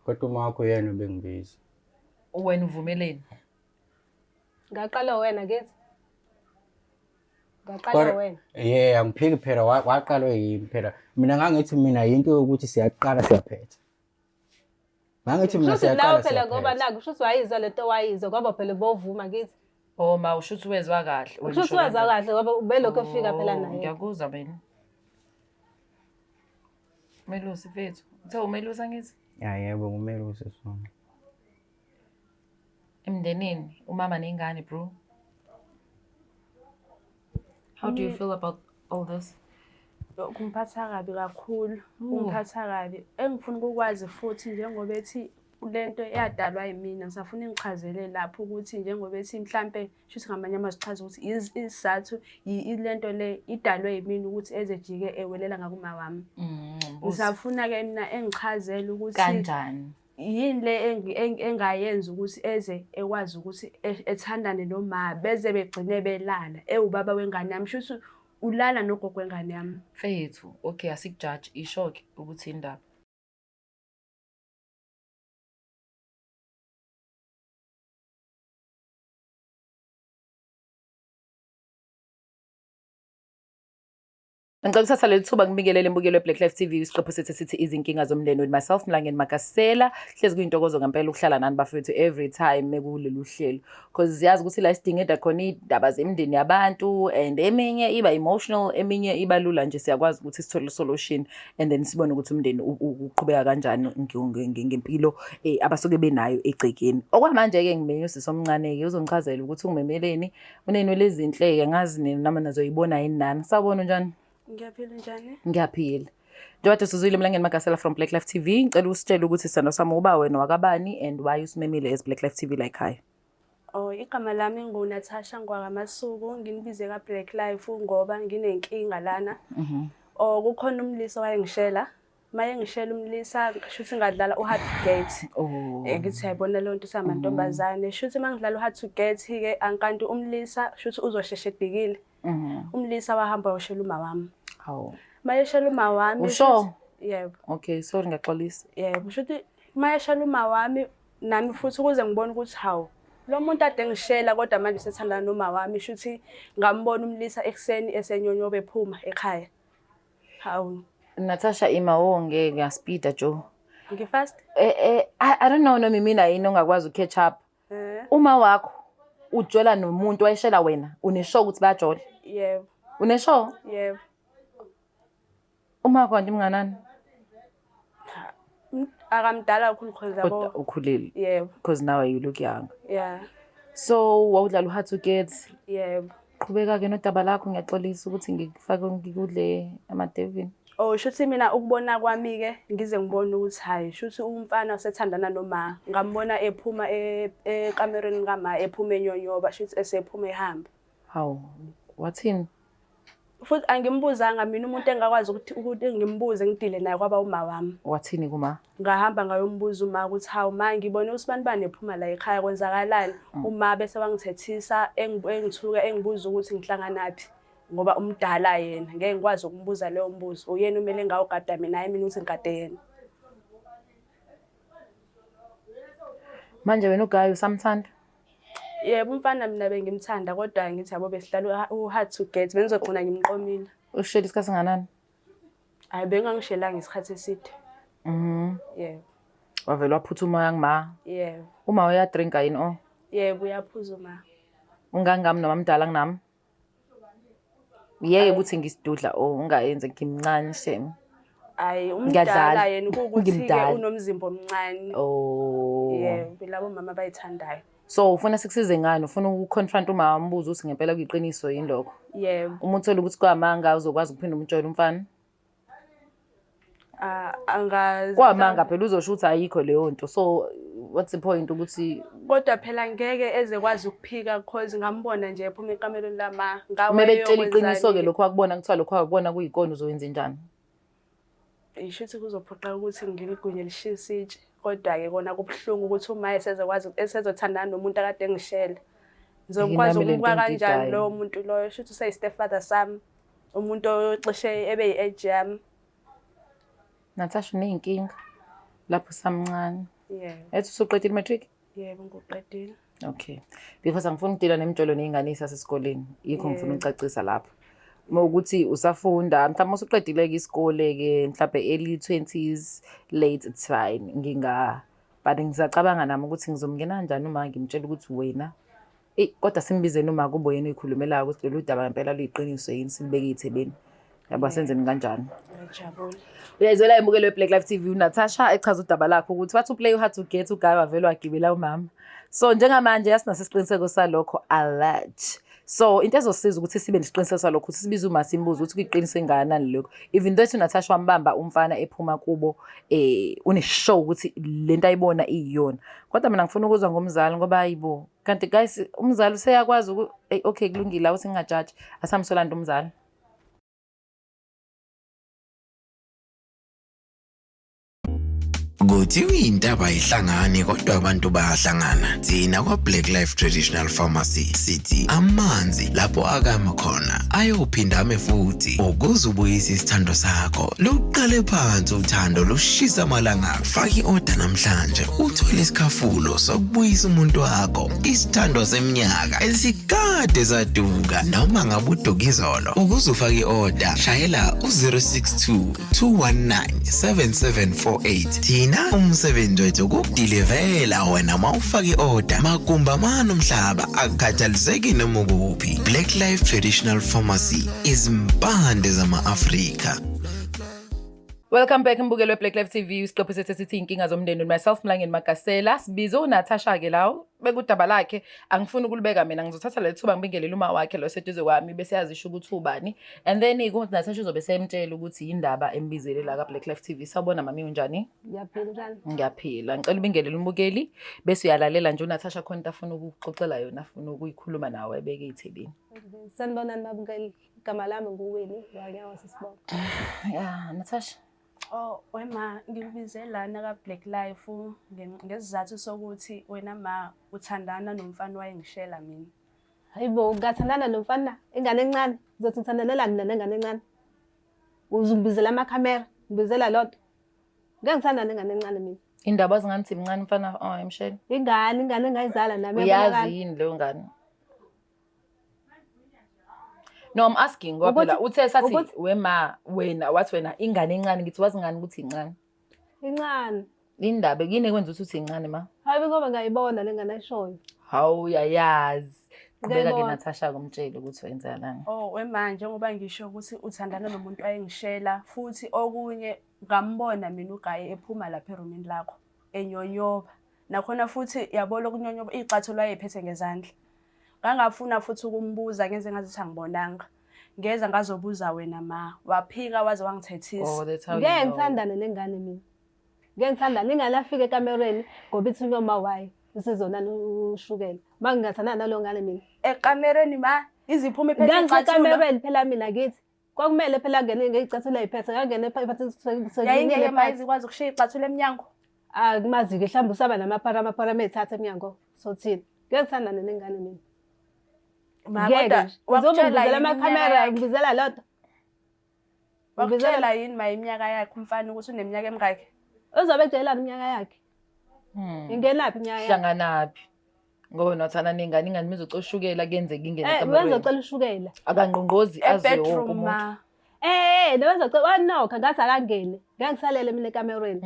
Kodwa uma wakho yena ubengibiza. Wena uvumeleni? Ngaqala wena kithi. Ngaqala wena. Yeah, angiphiki phela waqalwa yimi phela. Mina ngangithi mina yinto yokuthi siyaqala siyaphetha. Ngangithi mina Shuthi siyaqala nawe phela ngoba siyaphetha. naku shuthi wayizwa lento wayizwa ngoba phela bovuma kithi. Oh ma ushuthi wezwa kahle. Wena Shuthi usho wezwa kanjani? kahle ngoba ubelokhu efika phela Oh, naye. Ngiyakuzwa mina. Melusi mfethu. Uthe umelusi angithi? Ya yebo ngumelusi sona. Emndenini umama nengane bro. How do you feel about all this? Kungiphatha kabi kakhulu, kungiphatha kabi. Engifuna ukukwazi futhi njengoba ethi lento yadalwa yimina, ngisafuna ingichazele lapho ukuthi njengoba ethi mhlampe shuthi ngamanye amazwi chaza ukuthi isizathu lento le idalwe yimina ukuthi ezejike ewelela ngakuma wami. Ngisafuna-ke mina engichazele ukuthi Kanjani? Yini le engayenza ukuthi eze ekwazi ukuthi ethandane noma beze begcine belala ewubaba wengane yami, shuthi ulala nogogo wengane yami. Mfethu, okay asikujaji, isho-ke ukuthi indaba. Ngicela ukuthatha leli thuba ngibingelele imbukelo ye-Black Life TV isiqephu sethu esithi izinkinga zomndeni with myself Mlangeni Magasela. Hlezi kuyintokozo ngempela ukuhlala nani bafethu every time mekulolu hlelo because siyazi ukuthi la sidingida khona iy'ndaba zemindeni yabantu and eminye iba emotional, eminye iba lula nje, siyakwazi ukuthi sithole solution and then sibone ukuthi umndeni uqhubeka kanjani ngempilo abasuke benayo egcekeni. Okwamanje-ke ngimenye usisi omncane-ke uzongichazela ukuthi ungimemeleni. Unenwele ezinhle-ke ngazi nina nami nazoyibona yini nami. Sawubona, unjani? Ngiyaphila, njani? Ngiyaphila. Njengoba sizwile Mlangeni Magasela from Black Life TV, ngicela usitshele ukuthi sithando sami uba wena wakabani and why usimemile as Black Life TV la ekhaya. Oh, igama lami nguNatasha Ngwakamasuku, nginibize ka-Black Life ngoba nginenkinga lana. Oh, kukhona umlisa owayengishela. Maye ngishela umlisa shuthi ngadlala u-hard to get. Oh. Ngithi uyayibona leyo nto samantombazane. Shuthi uma ngidlala u-hard to get-ke ankanti umlisa shuthi uzosheshe edikile. Umlisa wahamba wayoshela uma wami. Hawu. Mayeshela uma wami. Usho? Yebo. Okay, sorry ngiyaxolisa. Yebo, shuthi mayeshela uma wami nami futhi ukuze ngibone ukuthi hawu lo muntu ade ngishela kodwa manje sethandana noma wami, shuthi ngambona umlisa ekuseni esenyonyoba ephuma ekhaya. Hawu. Natasha ima wonke ngiyaspeeda Joe. Ngifast? I don't know noma imina yini ongakwazi ukutch up. Uma wakho ujola nomuntu wayeshela wena, uneshow ukuthi bayajola? Yebo. Uneshow? Yebo. Uma wakho kanti mnganani? Akamdala kakhulu because yabo. Kodwa ukhulile. Yebo. Because now you look young. Yeah. So wawudlala u-hard to get. Yebo. Qhubeka ke nodaba lakho, ngiyaxolisa ukuthi ngikufake ngikudle amadevini. Oh, shuthi mina ukubona kwami ke ngize ngibone ukuthi hayi shuthi umfana usethandana noma ngambona ephuma ekamereni kama ephuma enyonyoba shuthi esephuma ehamba. Hawu, wathini? Futhi angimbuzanga mina umuntu engakwazi ukuthi ngimbuze ngidile naye kwaba uma wami. Wathini kuma? Ngahamba ngayombuza uma ukuthi hawu ma ngibone usibanibani ephuma la ekhaya kwenzakalani? Uma bese wangithethisa engithuka engibuza ukuthi ngihlanganaphi ngoba umdala yena ngeke ngikwazi ukumbuza leyo mbuzo. Uyena umele ngawugada mina hayi mina ukuthi ngigade yena. Manje wena uGayi usamthanda? Yebo, umfana mina bengimthanda kodwa ngithi yabo besihlala u-hard to get, bengizogcina ngimqomile. Ushela isikhathi singanani? Hayi, bengangishelanga isikhathi eside. Yebo. Wavele waphuthuma kuma? Yebo. Uma uyadrinka yini o? Yebo, uyaphuza uma. Ungangami noma mdala kunami? Yeke ukuthi ngisidudla o ungayenze ngimncane shem. Hayi, Ngiyadlala. umdala yena kuwukuthi-ke Ngimdala. unomzimba omncane. Oh. Yebo, labo mama abayithandayo. So ufuna sikusize ngani? Ufuna ukuconfront umama umbuze ukuthi ngempela kuyiqiniso yini lokho? Yebo. Uma uthola ukuthi kwamanga uzokwazi ukuphinda umtshele umfana? Angazi. Kwamanga phela uzosho ukuthi ayikho leyo nto. So what's the point ukuthi kodwa phela ngeke eze kwazi ukuphika because ngambona nje ephuma ekamelweni lama. Ngawe Uma bekutshela eyokwenzani? iqiniso ke lokho akubona kuthiwa lokho akubona kuyikona uzowenza njani? Isho ukuthi kuzophoqa ukuthi ngiligunye lishisa itshe. Kodwa ke kona kubuhlungu ukuthi uma esezokwazi esezothandana nomuntu akade engishela. Ngizokwazi Yini nami lento ukubuka kanjani engididayo. lowo muntu loyo? Shuthi useyi stepfather sami. Umuntu ocishe ebe yi-age yami. Natasha uneyinkinga. Lapho usamncane. Yebo. Ethi usuqedile matric? Yebo, ngiqedile. Okay. Because angifuni ukudila nemijolo ney'ngane ey'sasesikoleni. Yikho ngifuna ukucacisa lapho. Uma ukuthi usafunda, mhlawumbe usuqedile-ke isikole-ke, mhlawumbe early 20s, late, it's fine. Nginga, but ngisacabanga nami ukuthi ngizomngena kanjani uma ngimtshela ukuthi wena, eyi kodwa simbizeni uma kubo yena uyikhulumelayo ukuthi lolu daba ngempela luyiqiniso yini, silibeke ey'thebeni. Yabo senzeni kanjani? Ngiyajabula. Uyayizwela imbukelo we-Black Life TV uNatasha echaza udaba lakhe ukuthi wathi uplay hard to get uguy wavele wagibela umama. So njengamanje yasinaso isiqiniseko salokho alert. So into ezosiza ukuthi sibe nesiqiniseko salokho ukuthi sibize uma simbuze ukuthi kuyiqiniso engakanani lokho. Even though uNatasha wambamba umfana ephuma kubo une-show ukuthi lento ayibona iyiyona. Kodwa mina ngifuna ukuzwa ngomzali ngoba hayibo. Kanti guys umzali useyakwazi okay kulungile awuthi ngingajaji asamsolanda umzali. Kuthiwa intaba ayihlangani kodwa abantu bayahlangana. Thina kwa-Black Life Traditional Pharmacy sithi amanzi lapho akama khona ayophinda ame futhi. Ukuze ubuyise isithando sakho, luqale phansi uthando lushisa amalanga. Faka i-oda namhlanje uthole isikhafulo sokubuyisa umuntu wakho, isithando seminyaka esikade saduka noma ngabe uduka izolo. Ukuze ufake i-oda, shayela u-062 219-7748. Thina umsebenzi wethu ukukudilivela wena uma ufaka i-oda magumba mane umhlaba akukhathaliseki noma ukuphi. Black Life Traditional Pharmacy, izimpande zama-Afrika. Welcome back mbukelo we-Black Life TV, isiqephu sethu esithi inkinga zomndeni with myself Mlangeni Magasela. Sibize uNatasha ke lawo bekudaba lakhe, angifuni ukulibeka mina, ngizothatha leli thuba ngibingelele uma wakhe lo seduze kwami bese yazisho ukuthi ubani. And then uNatasha uzobe semtshela ukuthi yindaba embizele la ka-Black Life TV. Sawubona mami, unjani? Ngiyaphila, unjani? Ngiyaphila. Ngicela ubingelele umbukeli bese uyalalela nje uNatasha khona into afuna ukukuxoxela yona, afuna ukuyikhuluma nawe ebeke ey'thebeni. Sanibonani babukeli. Igama lami nguWinnie Wanyawo Sisibongo. Yeah, Natasha. Oh, wema ngikubize lana ka-Black Life ngesizathu sokuthi wena ma uthandana nomfana wayengishela mina. Hayibo, ngathandana nomfana, ingane encane. Ngizothi ngithandanelani mina nengane encane? Uzungibizela amakhamera, ngibizela lodwa. Ngeke ngithandane nengane encane mina. Indaba zingathi mncane umfana oh emshela. Ingane, ingane engayizala nami Uyazi iyabonakala. yini leyo ngane? No, I'm asking ngoba phela uthe sathi wema wena wathi wena ingane encane, ngithi wazi ngani ukuthi incane? Incane. Indaba yini ekwenza ukuthi uthi incane ma? Hayi ngoba ngayibona le ngane ayishoyo. Hawu uyayazi. Qhubeka ke Ngiyayibona. Natasha kumtshele ukuthi wenzakalani. Oh, wema njengoba ngisho ukuthi uthandana nomuntu wayengishela futhi okunye ngambona mina ugaye ephuma lapha erumini lakho enyonyoba. Nakhona futhi yabo lokunyonyoba icathulo wayephethe ngezandla. Ngangafuna futhi ukumbuza ngenze ngathi angibonanga. Ngeza ngazobuza wena ma, waphika waze wangithethisa. Oh, that's how you Ngeke know. ngithandane nengane mina. Ngeke ngithandane ingane afike ekamereni ngoba ithunywa uma wayo. Isizonana ushukela. Uma ngingathandana nalo ngane mina. Ekamereni ma, iziphume iphethe icathulo. Ngangisekamereni phela mina kithi. Kwakumele phela angene ngeyicathulo ayiphethe, ngangene ephathe Yayingeke ma izikwazi ukushiya icathulo emnyango. Akumazi-ke mhlawumbe usaba namaphara amaphara methatha emnyango sothini. Ngeke ngithandane nengane mina. Ma Ngeke kodwa nje. Uzobe wakutshela ngibizela yini amakhamera, iminyaka yakhe? ngibizela lodwa. Wakutshela yini ma iminyaka yakhe umfana ukuthi uneminyaka emingaki? Uzobe etshelani iminyaka yakhe? Ingenaphi iminyaka yakhe? Hlanganaphi? Ngoba wena wathanda nengane, ingane mizocela ushukela kuyenzeka ingene Eh, ekamerweni. wezocela ushukela. Akangqongqozi aze wonke E-bedroom umuntu. ma. Eh, nowezocela wanokha ngathi akangene. Ngeke ngisalele mina ekamerweni.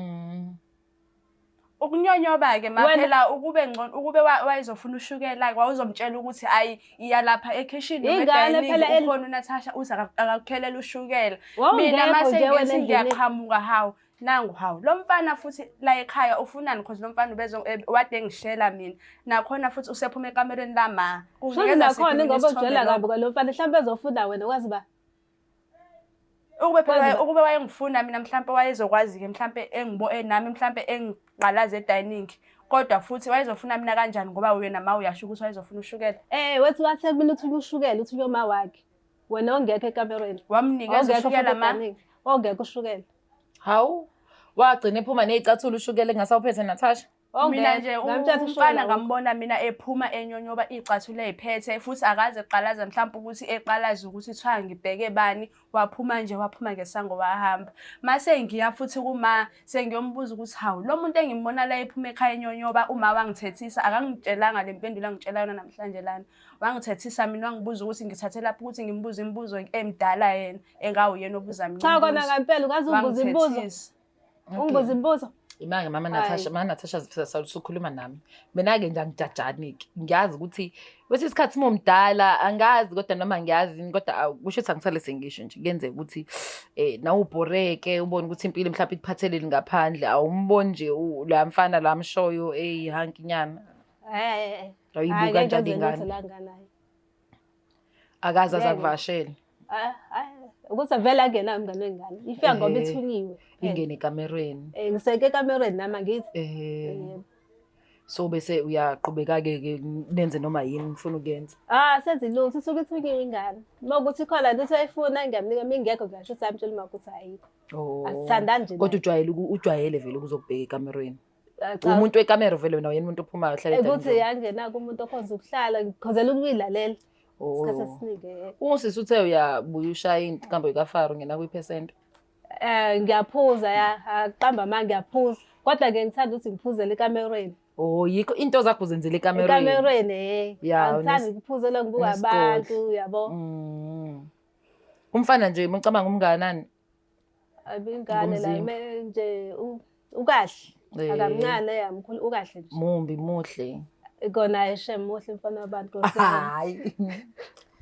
Ukunyonyoba-ke ma Wena- phela ukube ngcono ukube wayezofuna ushukela-ke wawuzomtshela ukuthi ayi iya lapha ekhishini noma Ingane edining phela ukhona uNatasha uze akakukhelela ushukela. Wawungekho Mina mase nje wena ngithi endlini. ngiyaqhamuka hawu nangu hawu lo mfana futhi la ekhaya ufunani cause lo mfana wade engishela mina nakhona futhi usephuma ekamerweni lama. Shuthi Kunikeza nakhona siphi mina ngoba isithombe ujwayela lokho? kabi kwalo mfana mhlawumbe ezofuna wena kwazi ba. Ukube phela Kwazi ba- ukube wayengifuna mina mhlampe wayezokwazi-ke mhlampe nami mhlampe engiqalaze edining kodwa futhi wayezofuna mina kanjani ngoba wena ma uyasho ukuthi wayezofuna ushukela. Eh, wethi wathe kumina uthi ushukela uthi uyoma wakhe. Wena ongekho ekamerweni. Wamnikeza Ongekho ushukela futhi ma. edining. Ongekho ushukela. Hawu, wagcina ephuma ney'cathulo ushukela engasawuphethe Natasha. Mina Ongekho. nje Ngamtshela ukuthi umfana ushona ngambona mina ephuma enyonyoba iy'cathulo ey'phethe futhi akaze eqalaza mhlawumpe ukuthi eqalaza ukuthi kuthiwa ngibheke bani waphuma nje waphuma ngesango wahamba. Mase ngiya futhi kuma sengiyombuza ukuthi hawu lo muntu engimbona la ephuma ekhaya enyonyoba uma wangithethisa akangitshelanga le mpendulo angitshela yona namhlanje lana. Wangithethisa mina wangibuza ukuthi ngithathe lapho ukuthi ngimbuze imibuzo emdala yena engawuyena obuza mina. Cha kona imibuzo. ngempela ungaze ungibuze imibuzo. Wangithethisa. Ungibuze imibuzo. Imake mama Natasha, Hhayi. mama Natasha usukhuluma nami. Mina-ke nje angijajani-ke. Ngiyazi ukuthi kwesinye isikhathi uma umdala angazi kodwa noma ngiyazi yini, kodwa awu, kusho ukuthi angisale sengisho nje kuyenzeka ukuthi nawe ubhoreke ubone ukuthi impilo mhlawumbe ikuphatheleni ngaphandle awumboni nje la mfana la mshoyo eyihankinyana. Eh. Ayibuka kanjani ingane? La ngane hayi. Akaze aze Ngeke. akuvakashele. Ah, ah, ukuthi vele angenayo umngane wengane. Ifika ngoba Ehhe. ithunyiwe. Phela. Ingene ekamerweni. Ngiseke ekamerweni nami angithi. Yebo. So bese uyaqhubeka-ke ke nenze noma yini nifuna ukuyenza. Ah, senze lutho isuke ithunyiwe ingane. Uma ukuthi khona into ayifuna ngiyamnika uma ingekho ngisho ukuthi amtshela uma ukuthi ayikho. Oh. Asithandani nje. Kodwa ujwayele ujwayele vele ukuzokubheka ekamerweni. naye. Cha, Umuntu wekamero vele wena uyena umuntu ophumayo ohlala ukuthi edayini. yangenako umuntu okhonza ukuhlala ngikhonzela ukuyilalela isikhathi esiningi. Usisi uthe uyabuya ushaya inkambo yikaFaro ngena kwi-percent. Ngiyaphuza ya, aqamba manje ngiyaphuza. Kodwa ke ngithanda ukuthi ngiphuzele ekamerweni. Oh, yikho into zakho uzenzela ekamerweni. Ekamerweni Ya, Angithandi ukuphuzela ngibuka unesigodlo. abantu, yabo. Umfana nje ucabanga umnganani? Abingane la Ngomzimba. nje ukahle. Akamncane yamkhulu ukahle nje. Mumbi muhle. Kona eshem muhle mfana wabantu Nkosi yami. Hayi.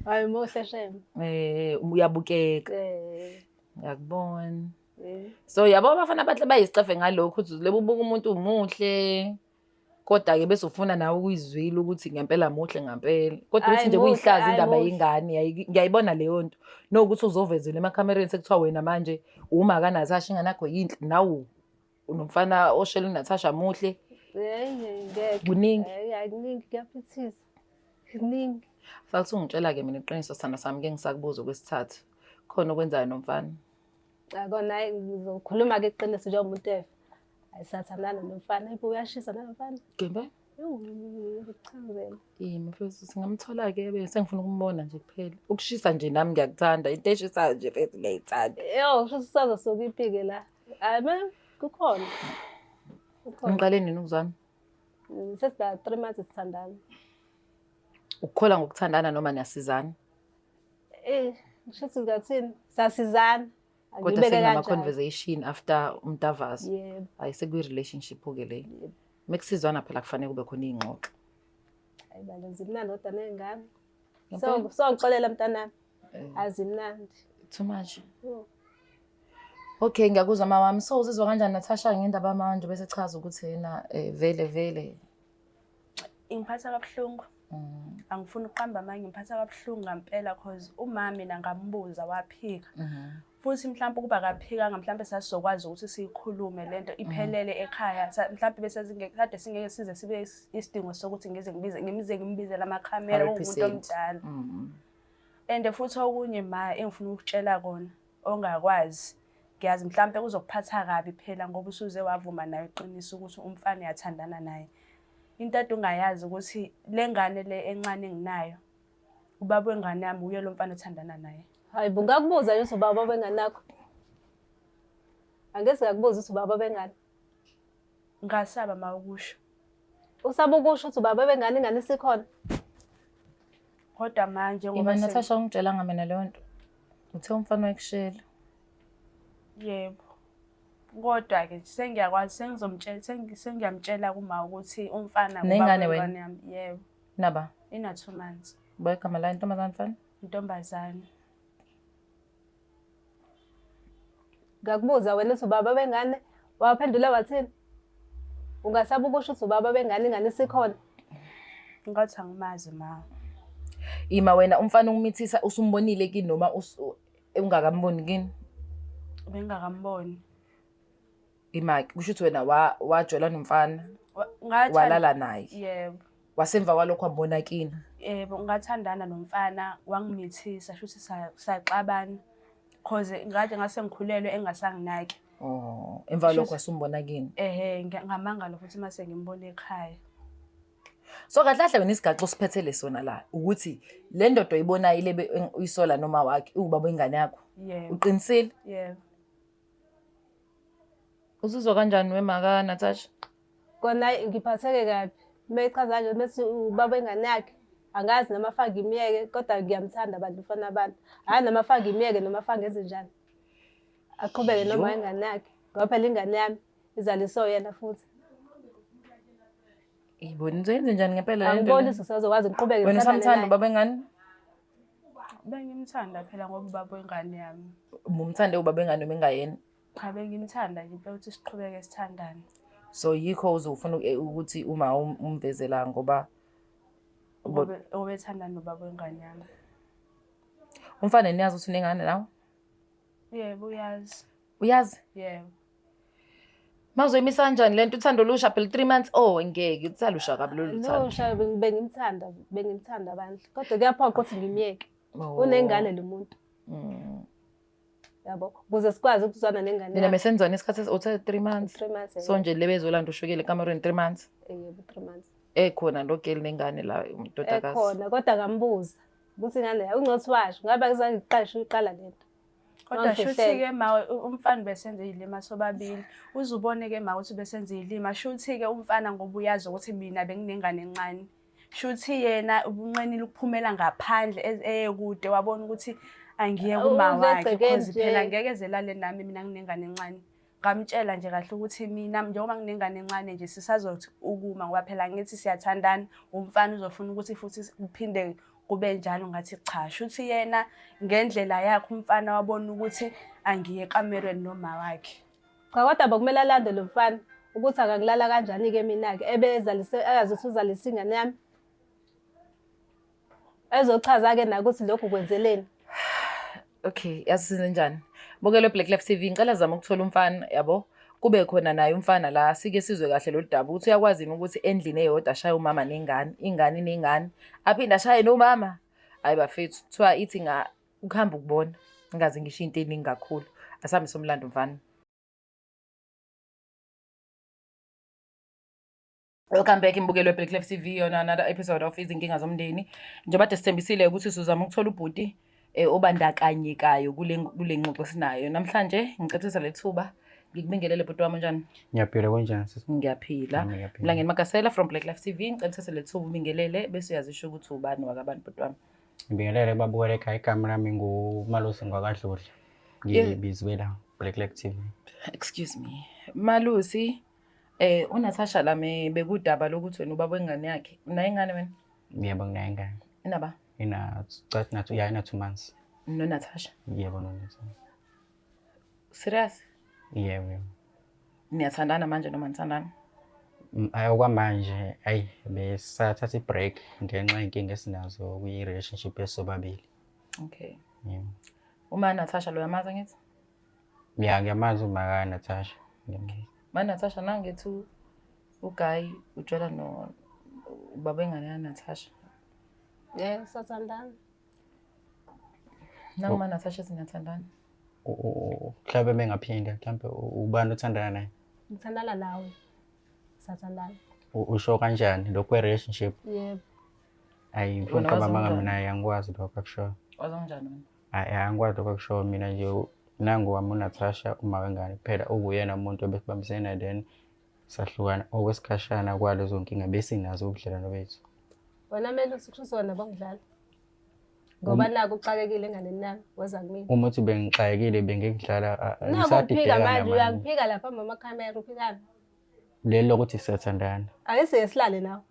Hayi muhle shem. Uyabukeka. Ngiyakubona. So yabo abafana abahle bayisicefe ngalokho ukuthi lebo ubuka umuntu umuhle kodwa ke bese ufuna nawe ukuyizwila ukuthi ngempela muhle ngempela. Kodwa Hhayi, uthi nje muhle, kuyihlaza hhayi, indaba muhle. yengane, ngiyayibona leyo nto. Nokuthi uzovezela emakhamereni sekuthiwa wena manje uma kaNatasha ingane yakho yinhle nawu unomfana oshela uNatasha muhle. Hey, ngeke. Kuningi. Hayi kuningi kuyaphithisa. Kuningi. Sathi ungitshela ke mina iqiniso sithanda sami ke ngisakubuza okwesithathu. Khona okwenzayo nomfana? Cha kona hayi ngizokhuluma ke iqiniso njengomuntu efa. Ayisathandana nomfana, ibo uyashisa nalomfana. Gembe? Ngikuchazela. Yimi mfethu singamthola ke bese ngifuna ukumbona nje kuphela. Ukushisa nje nami ngiyakuthanda, into eshisayo nje mfethu ngiyayithanda. Yo, kusho ukuthi usazosuka ipike la. Hayi man, kukhona. Kukhona. Ngiqale nini ukuzwana? Sesina 3 months sithandana. Ukukhola ngokuthandana noma niyasizana? Kusho ukuthi ngathini? Sasizana. Kodwa Angibeke sekunama kanjalo. conversation after umdavazo. Yebo. Hayi sekuyi relationship ke le. Mekusizwana phela kufanele kube khona iy'ngxoxo. Hayi bandla zimnandi kodwa ney'ngane. Ngempela? So ngixolela mntanami. Azimnandi. Too much. Yo. Okay, ngiyakuzwa mama wami. So uzizwa kanjani Natasha ngendaba manje bese chaza ukuthi yena vele vele. Ingiphatha kabuhlungu. Angifuni ukuqamba amanga, ngiphatha kabuhlungu ngempela cause umama mina ngambuza waphika. Futhi mhlawumbe ukuba akaphikanga mhlawumbe sasizokwazi ukuthi siyikhulume lento iphelele ekhaya. Mhlawumbe bese kade singeke size sibe isidingo sokuthi ngize ngibize, ngimize ngimbize lamakhamera Hundred uwumuntu percent. omdala. And futhi okunye ma engifuna ukukutshela kona ongakwazi, ngiyazi mhlawumbe kuzokuphatha kabi phela ngoba usuze wavuma naye iqiniso ukuthi umfana uyathandana naye. Into ade ungayazi ukuthi le ngane le encane enginayo, ubaba wengane yami uye lo mfana othandana naye. Hayi bo, ngakubuza nje ukuthi ubaba wengane yakho. Angeke ngakubuza ukuthi ubaba wengane. Ngasaba ma ukusho. Usaba ukusho ukuthi ubaba wengane ingane isikhona. Kodwa manje ngoba Ima Natasha ungitshelanga mina leyo nto. Uthe umfana wayekushela. Yebo. Kodwa ke sengiyakwazi, sengizomtshela, sengiyamtshela kuma ukuthi umfana ubaba Nengane wena? wengane yami. Yebo. Naba? Ina 2 months. Boy igama layo intombazane mfana? Intombazane. Ngakubuza wena ukuthi ubaba wengane waphendula wathini? Ungasaba ukusho ukuthi ubaba wengane ingane isikhona? Ngathi angimazi ma. Ima wena umfana ungimithisa usumbonile kini noma ungakamboni kini? Bengingakamboni. Ima kusho ukuthi wena wajola nomfana, walala naye. Yebo. Wasemva kwalokho wambona kini. Yebo, ngathandana nomfana wangimithisa, shuthi saxabana. Cause ngade ngase ngikhulelwe engasanginaki. Oh, emva kwalokho wasumbona kini. Ehhe, ngamangala futhi mase ngimbona ekhaya. So kahle kahle wena isigaxo osiphethele sona la ukuthi le ndoda oyibonayo ile uyisola noma wakhe uwubaba wengane yakho. Yebo. Uqinisile? Yebo. Uzizwa kanjani wemaka Natasha? Kona ngiphatheke kabi. Uma echaza kanje mese ubaba wengane yakhe angazi noma afake imiyeke kodwa ngiyamthanda abantu mfana abantu. Hhayi noma afake imiyeke noma afake enzenjani. Aqhubeke noma wengane yakhe ngoba phela ingane yami izaliswe uyena futhi. Ibona nizoyenza njani ngempela le nto? Angiboni ukuthi ngisazokwazi ngiqhubeke Wena ngithandane usamthanda naye. ubaba wengane? Bengimthanda phela ngoba ubaba wengane yami. Umumthande ubaba wengane noma engayena? Cha bengimthanda nje impela ukuthi siqhubeke sithandane. So yikho uzofuna ukuthi uma umvezela ngoba Ngoba obethandana nobaba wengane yami. Umfana niyazi ukuthi unengane nawe? Yebo uyazi. Uyazi? Yebo. Mawuzoyimisa kanjani lento uthando lusha phela 3 months oh ngeke usalusha kabi lolu thando. Lusha bengimthanda bengimthanda bandla kodwa kuyaphoqa ukuthi ngimyeke. Oh. Unengane lo muntu. Yabo ukuze sikwazi ukuzwana nengane. Nina besenzana isikhathi uthe 3 months. 3 months. So nje le bezolanda ushukela ekamerweni 3 months. Yebo 3 months. Ekhona lo girl nengane la umdodakazi. Ekhona kodwa ngambuza ukuthi ingane yakho ungcothi washo ngabe akuzange ngiqashe uyiqala lento. Kodwa Mangifihlela. shuthi-ke ma umfana besenze iy'lima sobabili. Uze ubone-ke ma ukuthi besenze iy'lima. Shuthi-ke umfana ngoba uyazi ukuthi mina benginengane encane. Shuthi yena ubunqenile ukuphumela ngaphandle eye kude wabona ukuthi angiye kuma Uze wakhe egcekeni because phela nje. ngeke zelale nami mina nginengane encane. Ngamtshela nje kahle ukuthi mina njengoba nginengane encane nje sisazothi ukuma ngoba phela ngithi siyathandana, umfana uzofuna ukuthi futhi kuphinde kube njalo. Ngathi cha, shuthi yena ngendlela yakhe umfana wabona ukuthi angiye ekamerweni noma wakhe. Cha kodwa bekumele alande lo mfana ukuthi akangilala kanjani-ke mina-ke ebe ezalise ayazi ukuthi uzalise ingane yami. Ezochaza-ke naye ukuthi lokhu kwenzeleni. Okay, yazi senze njani? Bukelo Black Life TV ngicela zama ukuthola umfana yabo. Kube khona naye umfana la sike sizwe kahle lolu daba ukuthi uyakwazi yini ukuthi endlini eyodwa ashaye umama nengane, ingane nengane, aphinde ashaye nomama. Hayi bafethu, kuthiwa ithi nga ukuhamba ukubona, ngingaze ngisho into eningi kakhulu. Asambe somlando mfana. Welcome back imbukelo weBlack Life TV on another episode of Izinkinga Zomndeni. Njengoba kade sithembisile ukuthi sizama ukuthola ubhuti obandakanyekayo kule kule ngxoxo esinayo. Namhlanje ngicethisa lethuba ngikubingelele bhuti wami unjani? Ngiyaphila kunjani sisi? Ngiyaphila. Nami ngiyaphila. Mlangeni Magasela from Black Life TV ngicela uthathe lethuba ubingelele bese uyazisho ukuthi ubani wakabani bhuti wami. Ngibingelele babukele ekhaya igama lami nguMalusi ngwakadludla. Ngibizwe la Black Life TV. Excuse me. Malusi uNatasha lami bekudaba lokuthi wena ubaba wengane yakhe. Unayo ingane wena? Yebo nginayo ingane. Inaba? Ina cha na ya ina 2 months. No Natasha. Yebo no Natasha. Serious? Yebo yebo. Niyathandana manje noma nithandana? Ayi okwamanje ayi besathatha i-break ngenxa yenkinga esinazo kwi-relationship esobabili. Okay. Yebo. Uma Natasha lo yamazi ngithi? Ya ngiyamazi uma ka Natasha. Ngiyamazi. Ma Natasha nangithi uGuy utshela no ubaba engane ya Natasha. Yebo sathandana. Nanguma Natasha singathandana. Mhlawumbe bengaphinda mhlawumbe ubani othandana naye? Ngithandana nawe. Sathandana. Usho kanjani lokho kwe-relationship? Yebo. Ayi Wena ngifuna ukuqamba wazi amanga kanjani? mina angikwazi lokho akushoyo. Wazi kanjani wena? Ayi angikwazi lokho akushoyo mina nje nangu wami uNatasha uma wengane kuphela okuyena umuntu obesibambisene naye then sahlukana okwesikhashana kwalezo nkinga besinazo ubudlelwano bethu. Wena Melusi kusho wena bokudlala. Ngoba naku uxakekile enganeni yami weza kumina. Uma uthi bengixakekile bengikudlala Naku uphika manje uyangiphika lapha mama camera uphikani? Leli lokuthi siyathandana. Ake siye silale nawe.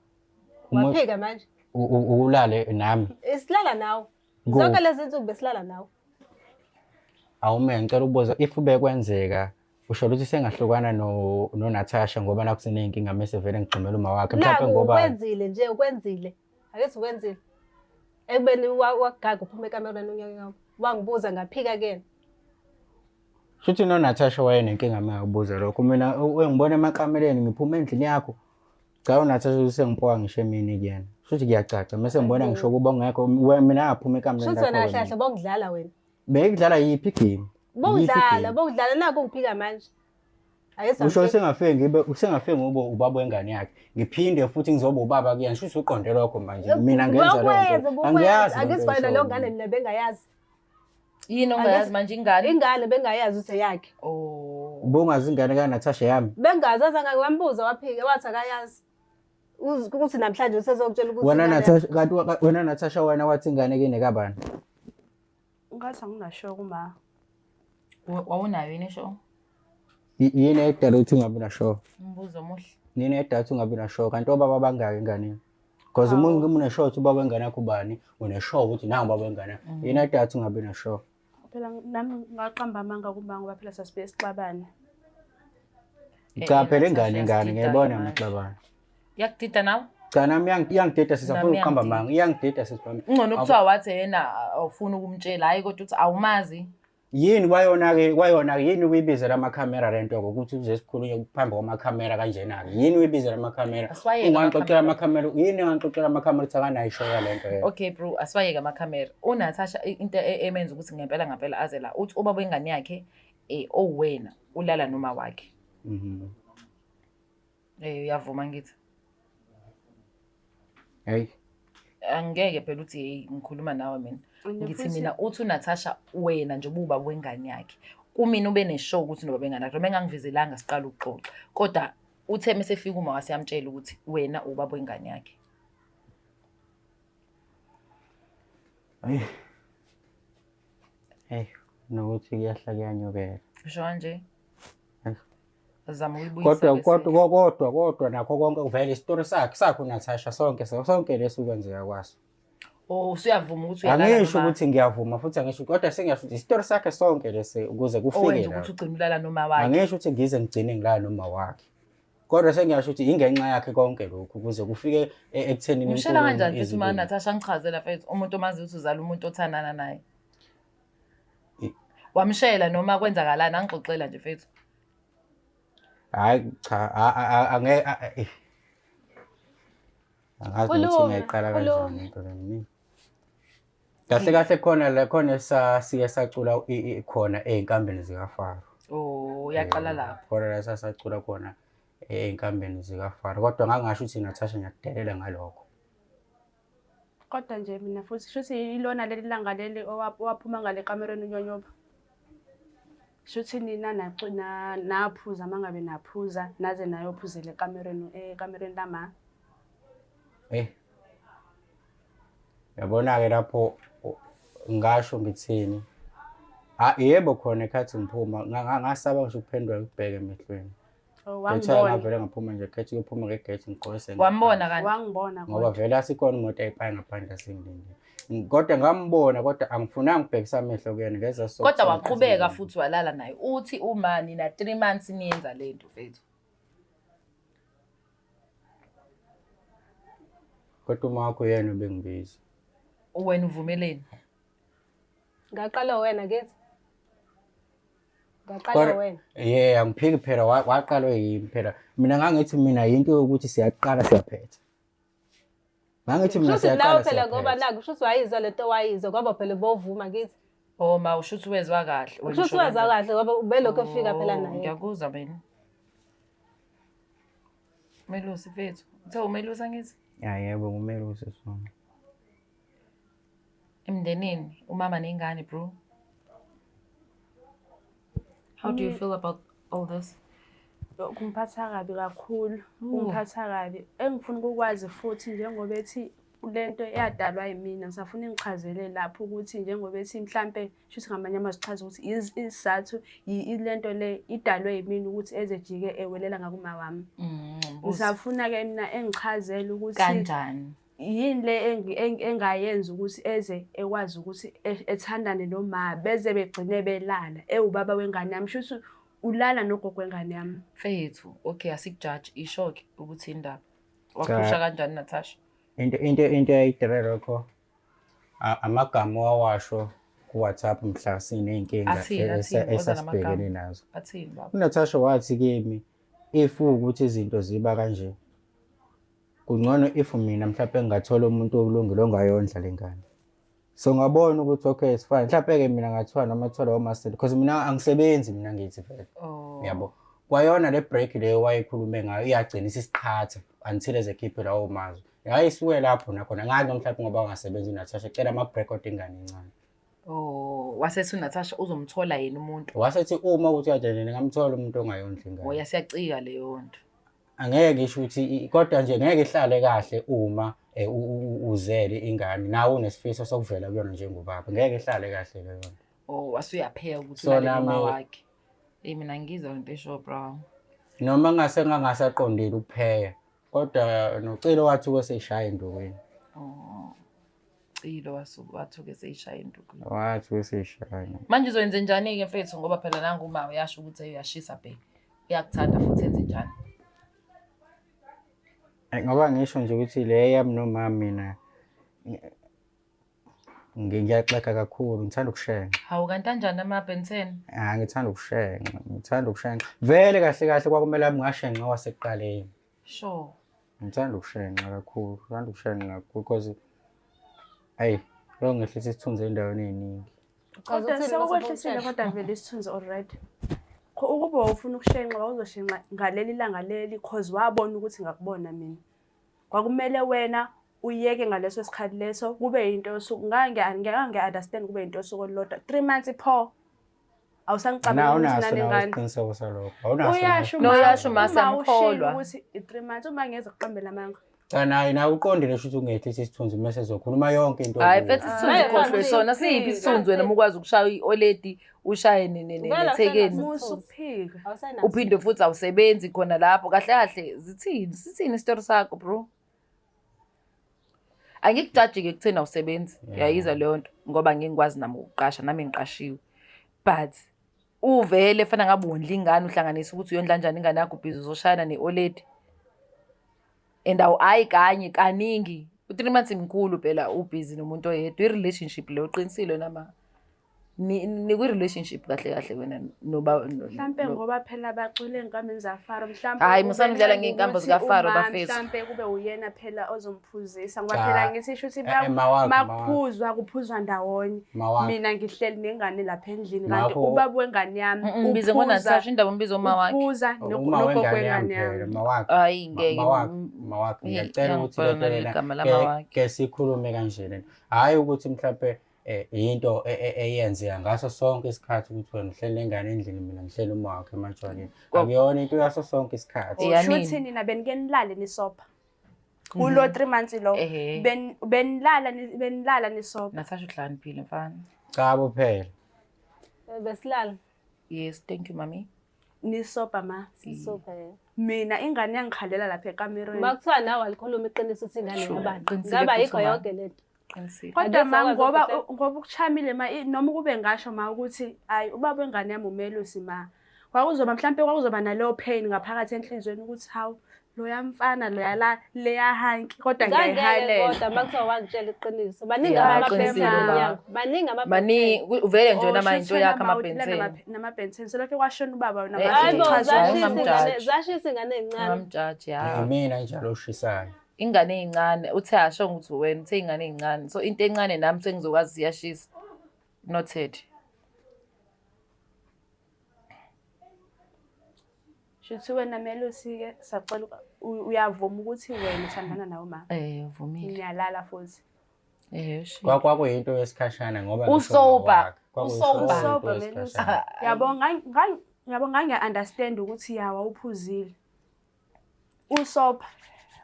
Waphika manje. Ulale nami. Silala nawe. Zonke lezi zinsuku besilala nawe. Awume ngicela ukubuza if bekwenzeka usho ukuthi sengahlukana no Natasha ngoba nakho sineyinkinga mase vele ngigxumela uma wakhe mhlawumbe ngoba ukwenzile nje ukwenzile. Ake sikwenzile. Ekubeni wagaga uphuma ekamerweni unyaka wangibuza ngaphika kuyena. Shuthi no Natasha wayenenkinga mangakubuza lokho mina ngibona emakamereni ngiphuma endlini yakho. Cha uNatasha usengipoka ngisho emini kuyena. Shuthi kuyacaca mase ngibona ngisho kuba ungekho mina ngaphuma ekamereni. Shuthi wena kahle kahle bokudlala wena. Bekudlala yiphi igame? Bowudlala, bowudlala naku ungiphika manje. Usho sengafike ngibe usengafike ngoba ubaba wengane yakhe. Ngiphinde futhi ngizoba ubaba kuyena. Shuthi uqonde lokho manje. Mina ngenza lokho. Angiyazi. Angisifana lo ngane mina bengayazi. Yini ongayazi manje ingane? Ingane bengayazi ukuthi eyakhe. Oh. Ubungazi ingane kaNatasha yami? Bengazi azange ngambuza waphika wathi akayazi. Ukuthi namhlanje usezokutshela ukuthi Wena Natasha kanti wena Natasha wena wathi ingane kini kabani? Ngathi anginasho kuma. Wawunayo yini isho? Yini edala ukuthi ungabi nasho? Umbuzo omuhle. Yini edala ukuthi ungabi nasho? Kanti obaba bangaki enganeni? Because uma unesho ukuthi ubaba wengane yakho ubani, unesho ukuthi nangu ubaba wengane. Yini edala ukuthi ungabi nasho? Phela nami ngaqamba amanga kuma ngoba phela sasibuye sixabane. Cha phela ingane ingane ngiyayibona amaxabano. Iyakudida nawe? Cha nami iyangidida sisafuna ukuqamba amanga. Iyangidida sisibami. Ungcono kuthiwa wathi yena awufuni ukumtshela hayi kodwa uthi awumazi. Yini kwayona-ke kwayona yini uyibizela amakhamera le nto ukuthi uze sikhulunywe phambi kwamakhamera kanjena-ke yini uyibizela amakhamera ungangixoxela amakhamera yini engangixoxela amakhamera ukuthi akanayo ishoya le nto yena okay bro asiwayeke amakhamera unatasha into e, emenza ukuthi ngempela ngampela aze la uthi ubaba wengane yakhe um owena ulala noma wakhe mhm. Eh uyavuma ngithi. Hey. Angeke phela uthi hey ngikhuluma nawe mina. Ngithi mina uthi uNatasha wena nje ububa wengane yakhe. Kumina ube neshow ukuthi noba bengane yakhe. Noma engangivezelanga siqala ukuxoxa. Kodwa uthe mesefika uma waseyamtshela ukuthi wena ubaba wengane yakhe. Hey. Hey, nokuthi kuyahla kuyanyukela. Usho kanje? Azama ukuyibuyisa Kodwa bese- kodwa kodwa kodwa nakho konke kuvele isitori sakhe sakhe uNatasha sonke sonke lesi ukwenzeka kwaso. Oh, usuyavuma ukuthi uyalala Angisho noma ukuthi ngiyavuma futhi angisho kodwa sengisho ukuthi isitori sakhe sonke lesi ukuze kufike owenza la. ukuthi ugcine ulala noma wakhe. Angisho ukuthi ngize ngigcine ngilala noma wakhe. Kodwa sengiyasho ukuthi ingenxa yakhe konke lokhu ukuze kufike ekuthenini Umshela inkulumo kanjani mfethu uma izibini. Natasha ngichazela mfethu umuntu omazi ukuthi uzala umuntu othandana naye. Wamshela noma kwenzakalani angixoxela nje mfethu. Hayi cha angeke eh. Angazi ukuthi Khuluma, ngiyayiqala khuluma. kanjani into le mina. Kahle kahle khona la khona sasiye sacula khona ey'nkambeni zikaFaro. Oh, uyaqala lapho. Khona la sasacula khona ey'nkambeni zikaFaro. Kodwa ngangingasho ukuthi Natasha ngiyakudelela ngalokho. Kodwa nje mina futhi shuthi ilona leli langa leli owaphuma ngale kamereni unyonyoba. Shuthi nina naphuza uma ngabe naphuza naze nayophuzela ekamereni ekamereni lama. Eh. Yabona-ke lapho ngasho ngithini. Ah yebo khona ekhathi ngiphuma ngasaba ngisho ukuphendula ngikubheke emehlweni. Oh, That's why wangibona. ngavele ngaphuma nje khethi kuyophuma ngegate ngigqoke sengi. Wambona kanti. Wangibona Ngoba kodwa. vele asikhona imoto ayipaya ngaphandle asingilindile. Kodwa ngambona kodwa angifunanga ukubhekisa amehlo kuyena ngeza so. Kodwa waqhubeka futhi walala naye. Uthi uma nina 3 months niyenza lento mfethu. Kodwa uma wakho yena ubengibiza. Wena uvumeleni? Ngaqala wena kithi. Ngaqala wena. Yeah, angiphiki phela waqalwa yimi phela. Mina ngangithi mina yinto yokuthi siyaqala siyaphetha. Ngangithi mina Shuthi nawe siyaqala phela ngoba siyaphetha. naku shuthi wayizwa lento wayizwa ngoba phela bovuma kithi. Oh ma ushuthi wezwa kahle. Wena Shuthi usho wezwa kanjani? kahle ngoba ubelokhu efika phela Oh, naye. Ngiyakuzwa mina. Melusi mfethu. Uthe umelusi angithi? Ya yebo ngumelusi sona. Emndenini umama nengane bro. How do you feel about all this? Kungiphatha kabi kakhulu, kungiphatha kabi. Engifuna ukukwazi futhi njengoba ethi lento yadalwa yimina, ngisafuna ingichazele lapho ukuthi njengoba ethi mhlampe shuthi ngamanye amazwi chaza ukuthi isizathu lento le idalwe yimina ukuthi ezejike ewelela ngakuma wami. Ngisafuna-ke mina engichazele ukuthi Kanjani? yini le engayenza ukuthi eze ekwazi ukuthi ethandane noma beze begcine belala ewubaba wengane yami shuthi ulala nogogo wengane yami. Mfethu, okay asikujaji isho-ke ukuthi indaba. Waphusha kanjani Natasha? Into into into eyayidala lokho amagama owawasho ku-WhatsApp mhla siney'nkinga Athini, athini, woza namagama. esasibhekene nazo. Athini baba? UNatasha wathi kimi if ukuthi izinto ziba kanje kungcono if mina mhlawumbe ngingathola umuntu olungile ongayondla le ngane. So ngabona ukuthi okay, it's fine. Mhlawumbe-ke mina ngathiwa noma kuthiwa lawo maseli, because mina angisebenzi, mina ngithi vele. Yabo. Kwayona le break leyo wayekhulume ngayo iyagcina isisiqhatha until eze khiphe lawo mazwi. Hayi, isuke lapho nakhona ngazi noma mhlawumbe ngoba ungasebenzi uNatasha, cela ama-break kodwa ingane incane. Oh, wasethi uNatasha uzomthola yena umuntu. Wasethi uma ukuthi kanjani ngingamthola umuntu ongayondli ingane. Oya, siyacika leyo nto. Angeke ngisho ukuthi kodwa nje ngeke ihlale kahle uma uzele ingane nawe unesifiso sokuvela kuyona njengobaba, ngeke ihlale kahle leyo nto. Oh, wasuyapheka ukuthi So ulale noma nami wakhe. Eyi, mina ngizwa lento esho, bro. Noma ngase ngangasaqondile ukupheya, kodwa noCilo wathi kweseyishaya endukwini. Oh. Cilo wathuke seyishaya induku. Wathi kweseyishaya. Manje uzoyenze njani-ke mfethu, ngoba phela nangu uma uyasho ukuthi hey, uyashisa bhe. Uyakuthanda futhi, enze njani? Ngoba ngisho nje ukuthi le yami noma mina ngiyaxega kakhulu, ngithanda ukushenxa. Hawu, kanti anjani ama-Ben 10? Ah, ngithanda ukushenxa, ngithanda ukushenxa. Vele kahle kahle kwakumele ami ngashenxa kwasekuqaleni. Ngithanda ukushenxa kakhulu, ngithanda ukushenxa kakhulu because ayi, kuyongehlisa isithunzi endaweni ey'ningi. Uchaza Kodwa ukuthini sewukwehlisile mase kodwa vele isithunzi already. Ukuba wawufuna ukushenxa, wawuzoshenxa ngaleli langa leli, cause wabona ukuthi ngakubona mina. Kwakumele wena uyeke ngaleso sikhathi leso, kube yinto yosuku. Ngange understand kube yinto yosuku olulodwa. 3 months pho. Na Awusangicabangi ukuthi awunaso nawe nanengane. isiqiniseko salokho. Awunaso nawe. Uyasho. No, uyasho ma, Uma ushilo siyamkholwa. ukuthi i-3 months, uma ngeze kuqambela amanga. Cha, naye nawe uqondile shuthi ungehlisa isithunzi mase ezokhuluma yonke into. Hayi kuwe. mfethu, isithunzi Hayi, khohlwe fancy. sona. Siyiphi isithunzi wena uma ukwazi ukushaya i-oledi, ushaye Vele nethekeni? awusenaso. Musa ukuphika. Awusenaso. Uphinde futhi awusebenzi khona lapho. Kahle kahle zithini, sithini isitori sakho, bro? Angikujaji-ke kutheni awusebenzi. Uyayizwa leyo nto, ngoba ngeke ngikwazi nami ukuqasha, nami ngiqashiwe, but uvele fana ngabe wondla ingane, uhlanganisa ukuthi uyondla kanjani ingane yakho, ubhizi uzoshayana ne-oledi and awu hayi kanye kaningi, u-3 months mkhulu phela, ubhizi nomuntu oyedwa, i-relationship leyo. Uqinisile nama nikwi-relationship kahle kahle wena noba Mhlampe ngoba phela bacwile ey'nkambeni zafaro, mhlampe Hhayi, kube musani ukudlala ncenga ngey'nkambo ukuthi zikaFaro, uma bafethu. Mhlampe kube uyena phela ozomphuzisa, ngoba Cha. phela ngithi sho ukuthi Mawakhe, makuphuzwa kuphuzwa ndawonye. Mawakhe. Mina ngihleli nengane lapha endlini, kanti Ngakho- ubaba wengane yami Mbize ngoNatasha, indaba umbize uma wakhe. uphuza Uma nogogo wengane yami wengane phela, yami. mawakhe. Hhayi, ngeke. Mawakhe, mawakhe, Hey, ngiyacela ukuthi iyangibona lento leli lena gama lamawakhe. ke sikhulume kanje lena. Hhayi ukuthi mhlampe into eyenzeka ngaso sonke isikhathi ukuthi wena uhleli nengane endlini, mina ngihleli uma wakhe emajwaneni. Akuyona into yaso sonke isikhathi. Yeah, Shuthi nini? nina benike nilale nisopha kulo 3 months lo? Ehhe. Benilala nisopha? Natasha uhlakaniphile, mfana. Cha bo phela. Besilala. Yes, thank you, mami. Nisopha, ma? Sisopha. Mina ingane yangikhalela lapha ekamerweni. Uma kuthiwa nawe alikhuluma iqiniso ukuthi ingane Sure, yabani, qinisile ngaba futhi yikho ma. yonke lento. Qinisile. Kodwa Ake ma, sakwazi ngoba ukuhlela. ngoba ukuchamile ma, noma kube ngasho ma ukuthi hayi, ubaba wengane yami umelusi ma, kwakuzoba mhlampe kwakuzoba naleyo pain ngaphakathi enhliziyweni ukuthi hawu, loya mfana loya la leya hanki, kodwa Ngangeke ngiyayihalela. kodwa uma kuthiwa wangitshela iqiniso. Baningi Ya, ama-Ben qinisile 10 ba. emnyango. Baningi ama-Ben Mani 10. vele nje Oh, wena ma shuthi into wena yakho ma ama-Ben udila 10. nama-Ben 10, selokhe kwashona ubaba wena Eh, Hayi bo, Chaza, zashisa ungamjaji. ingane, zashisa ingane ey'ncane. Ungamjaji, ya. Imina njalo oshisayo. Ingane ey'ncane, uthe asho ukuthi wena uthe ingane ey'ncane, so into encane nami sengizokwazi siyashisa. Noted. Shuthi wena Melusi-ke sacela uyavuma ukuthi wena uthandana nawe ma? Uvumile. Niyalala futhi? Shilo. Kwakuyinto yesikhashana ngoba ngisho Usober. mawakhe. Kwakuyinto Usober. Usober, Melusi. yesikhashana. Yabo, yabo, ngangiya-understand ukuthi ya, wawuphuzile. Usopha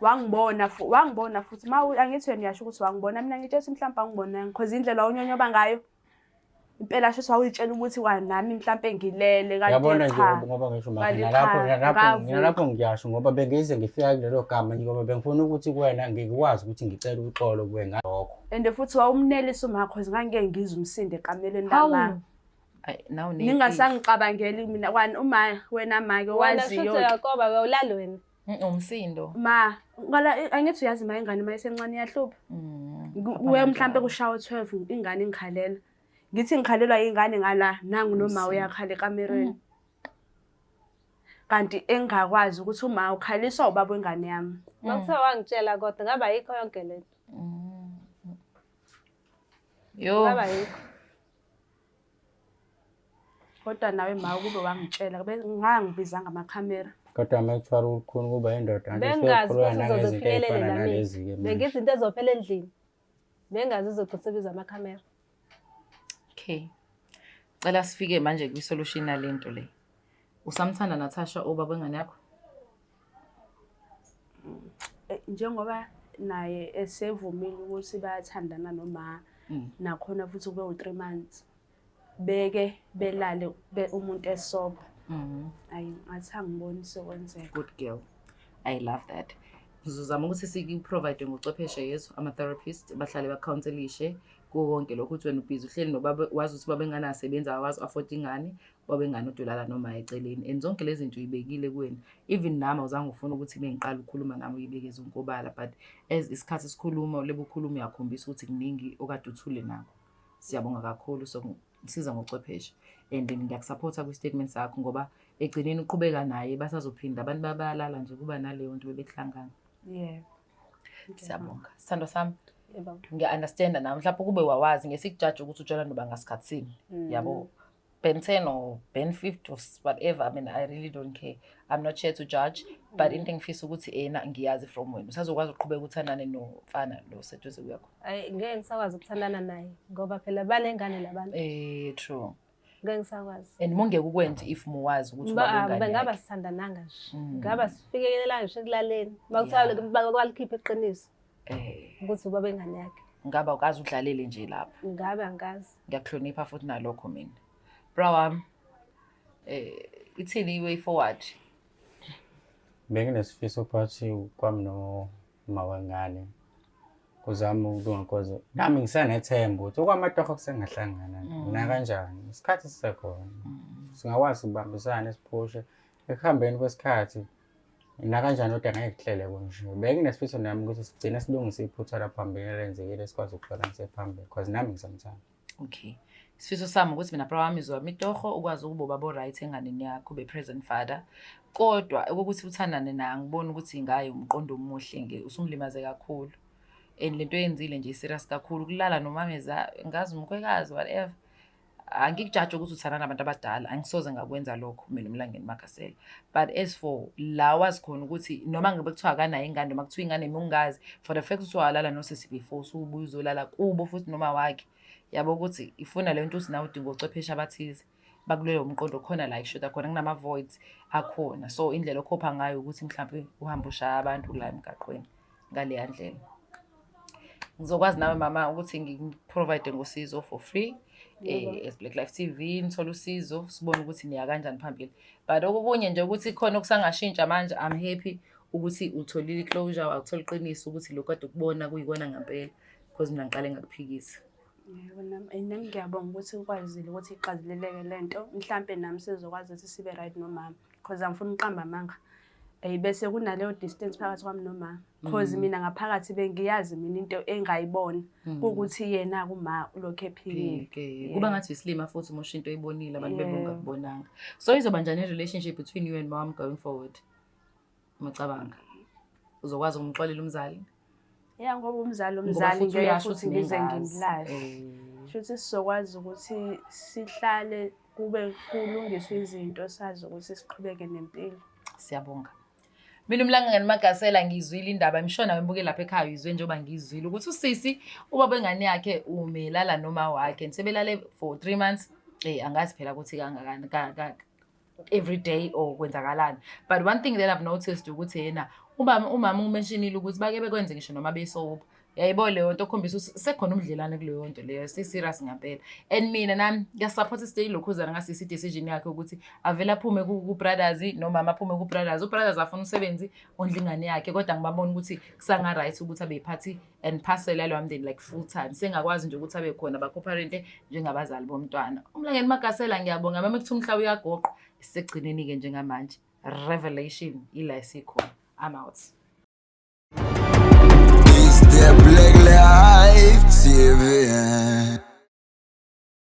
wangibona wangibona futhi ma angithi wena uyasho ukuthi wangibona, mina ngitshela ukuthi mhlawumbe angibonanga because indlela wawunyonyoba ngayo impela sho wawuyitshela ukuthi nami mhlampe ngilele, kanti Yabona nje cha. ngoba ngisho mama Kanti nalapho cha, nalapho ngavuka. nalapho ngiyasho ngoba bengize ngifika kulelo gama nje ngoba bengifuna ukuthi kuwena ngikwazi ukuthi ngicele uxolo kuwe ngalokho. And futhi wawumnelisa uma cause ngangike ngizwe umsindo ekamelweni Hawu. lama. Ayi, nawu. Ningasangicabangeli mina kwani uma wena make Wena waziyo. shuthi uyakoba, uyawulala wena. Umsindo. Ma ngala angithi uyazi ma, ingane uma isencane iyahlupha. Kuye mhlampe kushawa 12, ingane ingikhalela, ngithi ngikhalelwa ingane ngala, nangu noma uyakhala ekamerweni, kanti engakwazi ukuthi uma ukhaliswa ubaba wengane yami. Uma kuthiwa wangitshela kodwa ngaba yikho yonke lento. Yo. Ngaba yikho. Kodwa nawe ma ukube wangitshela ngangibizanga amakhamera. Kodwa uma kuthiwa lukhuni kuba indoda kanti Bengazi usuyokhuluma ukuthi nangezinto uzoze ufinyelele ey'fana la mina. nalezi-ke manje. Bengithi into ezophela endlini. Bengazi uzogcina sebiza amakhamera. Okay. Cela sifike manje kwi-solution yalento le. Usamthanda Natasha ubaba wengane yakho? Njengoba naye esevumile ukuthi bayathandana noma nakhona futhi kube u-3 months beke belale umuntu esoba. Ayi ngathi angiboni sekwenzeka. Good girl. I love that. Ngizozama ukuthi siku-provide ngochwepheshe yezo ama-therapist bahlale ba-counselishe kuwo konke lokho ukuthi wena ubhizi uhleli nobaba wazi ukuthi baba engane asebenzi awazi afford ingane baba engane udolala noma eceleni and zonke lezi zinto uyibekile kuwena even nami awuzange ufune ukuthi bengiqala ukukhuluma nami uyibeke zonke obala but as isikhathi sikhuluma lebe ukhuluma uyakhombisa ukuthi kuningi okade uthule nakho. Siyabonga kakhulu so ngisiza ngochwepheshe and ngiyakusupport kwi-statement sakho ngoba egcineni uqhubeka naye basazophinda abantu babalala nje kuba naleyo nto bebehlangana. Yebo. Siyabonga. Sithandwa sami Yebo. ngiya-understanda nami mhlawumbe kube wawazi ngesikujaje ukuthi utshela noba ngasikhathini yabo Ben 10 or Ben 50 or whatever. I mean, I really don't care. I'm not here to judge, but into engifisa ukuthi ena ngiyazi from wena usazokwazi ukuqhubeka uthandane nomfana lo seduze kuyakho. Ayi ngeke ngisakwazi ukuthandana naye ngoba phela banengane labantu. True. Ngeke ngisakwazi. And mungeke ukwenze if muwazi ukuthi ubaba wengane Ngaba yakhe. sithandananga nje. Ngaba sifikelelanga nje ekulaleni. Makuthiwa kwalikhipha iqiniso ukuthi ubaba wengane yakhe. Ngaba ukaze udlalele nje lapho. Ngabe angazi. Ngiyakuhlonipha futhi nalokho mina. Bra wami, ithini i-way forward? Benginesifiso phakathi kwami noma wengane kuzama ukulunga cause nami ngisanethemba ukuthi okwamatoho kusengahlangana nakanjani isikhathi sisekhona singakwazi ukubambisana siphushe ekuhambeni kwesikhathi nakanjani kodwa ngeke kuhlele nje. Benginesifiso nami ukuthi sigcine silungise iphutha laphambili elenzekile sikwazi ukuhlukanisa phambili cause nami ngisamthanda. Okay. Isifiso sami ukuthi mina bra wami izwami itoho ukwazi ukuba ubaba right enganeni yakho ube present father. Kodwa ukuthi uthandane naye angiboni ukuthi ngaye umqondo omuhle nge usumlimaze kakhulu. And lento oyenzile nje serious kakhulu kulala nomameza ngazi umkhwekazi whatever. Angikujaji ukuthi uthandana nabantu abadala, angisoze ngakwenza lokho mina uMlangeni Magasela. But as for la wazi khona ukuthi noma ngabe kuthiwa akanayo ingane noma kuthiwa ingane mungazi for the fact ukuthi walala nosisi before usubuya uzolala kubo futhi noma wakhe. Yabo ukuthi ifuna le nto ukuthi nawe udinga ochwepheshe abathize bakuleyo mqondo khona la ishoda khona kunama-voids akhona. So indlela okhopha ngayo ukuthi mhlawumbe uhambe ushaya abantu la emgaqweni ngaleya ndlela. Ngizokwazi nawe mama ukuthi ngikuprovide ngosizo for free as Black Life TV nithole usizo sibone ukuthi niya kanjani phambili. But okunye nje ukuthi khona okusangashintsha manje I'm happy ukuthi utholile i-closure wakuthola iqiniso ukuthi lokhu kade ukubona kuyikona ngempela because mina ngiqale ngakuphikisa. Yebo nami nami ngiyabonga ukuthi ukwazile ukuthi ixazululeke lento. Mhlampe nami sizokwazi ukuthi sibe right nomama because angifuni ukuqamba amanga. Bese kunaleyo distance phakathi kwami nomama because mina ngaphakathi bengiyazi mina into engayibona ukuthi yena kuma ulokhu ephikile. Kuba ngathi isilima futhi uma usho into oyibonile abantu bebengakubonanga. So izoba njani i-relationship between you and mom going forward? Umacabanga. Uzokwazi ukumxolela umzali? Ya ngoba umzali Ngoba umzali futhi ngeke uyasho futhi ukuthi ngize nengazi. ngimlahle. Shuthi sizokwazi ukuthi sihlale kube kulungiswe izinto sazi ukuthi siqhubeke nempilo. Siyabonga. Mina uMlangeni Magasela ngizwile indaba imshona wembuke lapha ekhaya uyizwe njengoba ngizwile ukuthi usisi ubaba wengane yakhe umelala noma wakhe nisebelale for 3 months angazi phela ukuthi kangakani every day or kwenzakalani. But one thing that I've noticed ukuthi yena umama umentionile ukuthi bake bekwenze ngisho noma besopa. Yayibona leyo nto okhombisa ukuthi sekhona umdlelane kuleyo nto leyo, si-serious ngempela. And mina nami ngiyasupport stay lokhuzana ngasisi decision yakhe ukuthi avele aphume ku-brothers nomama aphume ku-brothers. U-brothers afuna umsebenzi ondla ingane yakhe kodwa ngibabona ukuthi kusanga right ukuthi abe yiphathi and parcel yalowa mndeni like full time. Sengakwazi nje ukuthi abe khona ba-co-parente njengabazali bomntwana. UMlangeni Magasela ngiyabonga mama kuthiwa umhlaba uyagoqwa. Sisekugcineni-ke njengamanje. Revelation ila esikhona. I'm out.